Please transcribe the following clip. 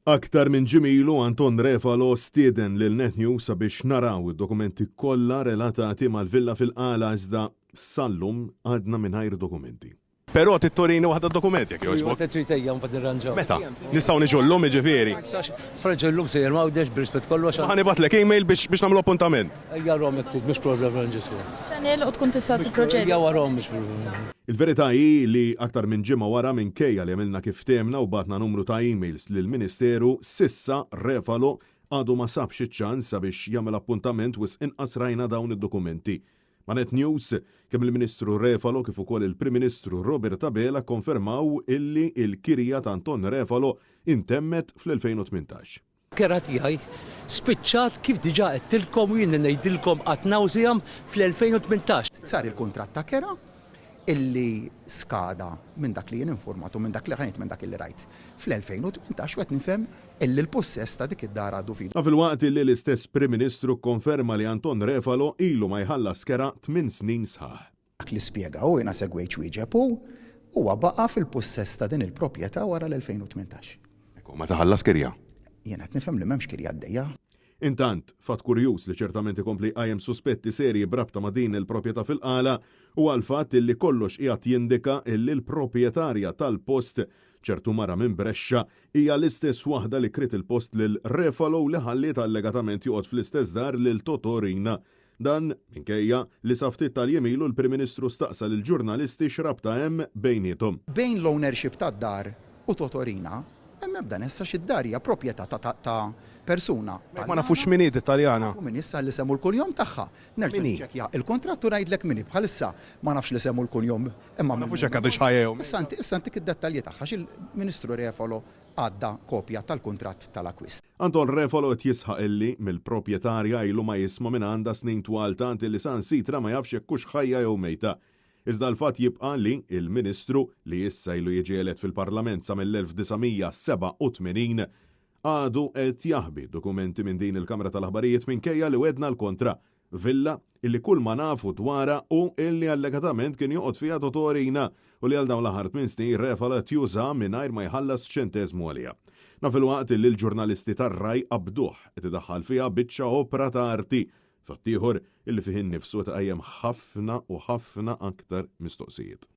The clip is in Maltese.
Aktar minn ġimgħa ilu Anton Refalo stieden lil Net News sabiex naraw id-dokumenti kollha relatati mal-villa fil-Qala iżda sal-lum għadna mingħajr dokumenti. Però trid turini waħda d-dokument jekk jogħġbok. Iva, trid ejja mbagħad nirranġaw. Meta? Nistgħu niġu llum jiġifieri? Ma nistax, Franġo llum sejjer m'Għawdex b'rispett kollu għax. Ħa nibgħatlek email biex biex nagħmlu appuntament. Ejja arahom jekk trid, mhux problem Franġisku. Channel u tkun tista' tipproċedi. Ejja warahom mhux problem. Il-verità hi li aktar minn ġimgħa wara minkejja li għamilna kif ftehmna u bgħatna numru ta' emails lill-Ministeru, s'issa Refalo għadu ma sabx iċ-ċans sabiex jagħmel appuntament wisq inqas rajna dawn id-dokumenti. Ma' Net News, kemm il-Ministru Refalo kif ukoll il-Prim Ministru Robert Abela kkonfermaw illi l-kirja ta' Anton Refalo intemmet fl-2018. Kera tiegħi spiċċat kif diġà għedtilkom u jien ngħidilkom ad nauseam fl-2018. Sar il-kuntratt ta' kera illi skada minn dak li jien infurmat u minn dak li rajt minn dak illi rajt fl-2018 u qed nifhem illi l-pussess ta' dik id-dar għadu f'idu. Dan filwaqt illi l-istess Prim Ministru kkonferma li Anton Refalo ilu ma jħallas kera tminn snin sħaħ. Dak li spjega hu, jiena segwejt x'wieġeb hu, huwa baqa' fil-pussess ta' din il-proprjetà wara l-2018. Ekku, meta ħallas kirja? Jien qed nifhem li m'hemmx kirja għaddejja. Intant, fatt kurjuż li ċertament ikompli jqajjem suspetti serji b'rabta ma' din il-proprjetà fil-Qala huwa l-fatt illi kollox qiegħed jindika illi l-proprjetarja tal-post, ċertu mara minn Brescia, hija l-istess waħda li kriet il-post lil Refalo u li ħalliet allegatament joqgħod fl-istess dar lil Totò Riina. Dan minkejja li sa ftit tal-jiem ilu l-Prim Ministru staqsa lill-ġurnalisti x'rabta hemm bejniethom. Bejn l-ownership tad-dar u Totò Riina hemm ebda ness għax id-dar hija proprjetà ta' ta' persuna Jekk ma nafux min hi dit-Taljana. Nafu min hi issa l-isem u l-kunjom tagħha. Nerġa' Min hi? niċċekkja l-kuntratt u ngħidlek min hi. Bħalissa ma nafx l-isem u l-kunjom imma Ma nafux jekk għadhiex ħajja jew Issa nti issa ntik id-dettalji tagħha għax il-Ministru Refalo għadda kopja tal-kuntratt tal-akkwist. Anton Refalo qed jisħaq illi mill-proprjetarja ilu ma jisma' mingħandha snin twal tant illi saħansitra ma jafx jekk hux ħajja jew mejta. Iżda l-fatt jibqa' li il-Ministru, li issa ilu jiġi elett fil-Parlament sa mill-1987, għadu qed jaħbi dokumenti minn din il-Kamra tal-Aħbarijiet minkejja li wegħdna l-kontra. Villa illi kull ma nafu dwarha hu illi allegatament kien joqgħod fiha Totò Riina u li għal dawn l-aħħar tminn snin Refalo qed jużha mingħajr ma jħallas ċenteżmu għaliha. Naf filwaqt illi l-ġurnalisti tar-Rai qabduh qed idaħħal fiha biċċa opra ta' arti, fatt ieħor illi fih innifsu qed iqajjem ħafna u ħafna aktar mistoqsijiet.